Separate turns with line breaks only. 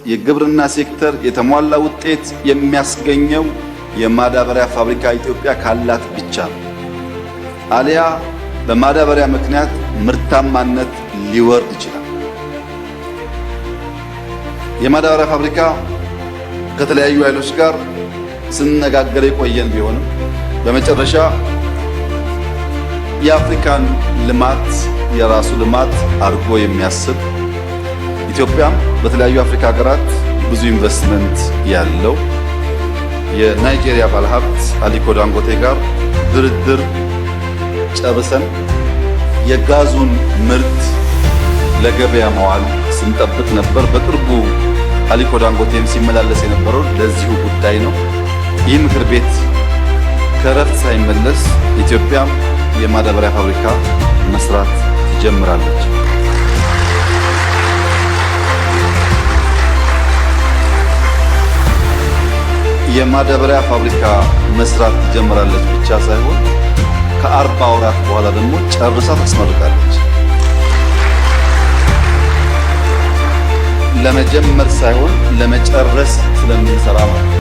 የግብርና ሴክተር የተሟላ ውጤት የሚያስገኘው የማዳበሪያ ፋብሪካ ኢትዮጵያ ካላት ብቻ ነው። አሊያ በማዳበሪያ ምክንያት ምርታማነት ሊወርድ ይችላል። የማዳበሪያ ፋብሪካ ከተለያዩ ኃይሎች ጋር ስንነጋገር የቆየን ቢሆንም በመጨረሻ የአፍሪካን ልማት የራሱ ልማት አድርጎ የሚያስብ፣ ኢትዮጵያም በተለያዩ አፍሪካ ሀገራት ብዙ ኢንቨስትመንት ያለው የናይጄሪያ ባለሀብት አሊኮ ዳንጎቴ ጋር ድርድር ጨርሰን የጋዙን ምርት ለገበያ መዋል ስንጠብቅ ነበር። በቅርቡ አሊኮ ዳንጎቴም ሲመላለስ የነበረው ለዚሁ ጉዳይ ነው። ይህ ምክር ቤት ከእረፍት ሳይመለስ ኢትዮጵያም የማዳበሪያ ፋብሪካ መስራት ትጀምራለች። የማዳበሪያ ፋብሪካ መስራት ትጀምራለች ብቻ ሳይሆን ከ40 ወራት በኋላ ደግሞ ጨርሳ ታስመርቃለች። ለመጀመር ሳይሆን ለመጨረስ ስለምንሰራ ማለት ነው።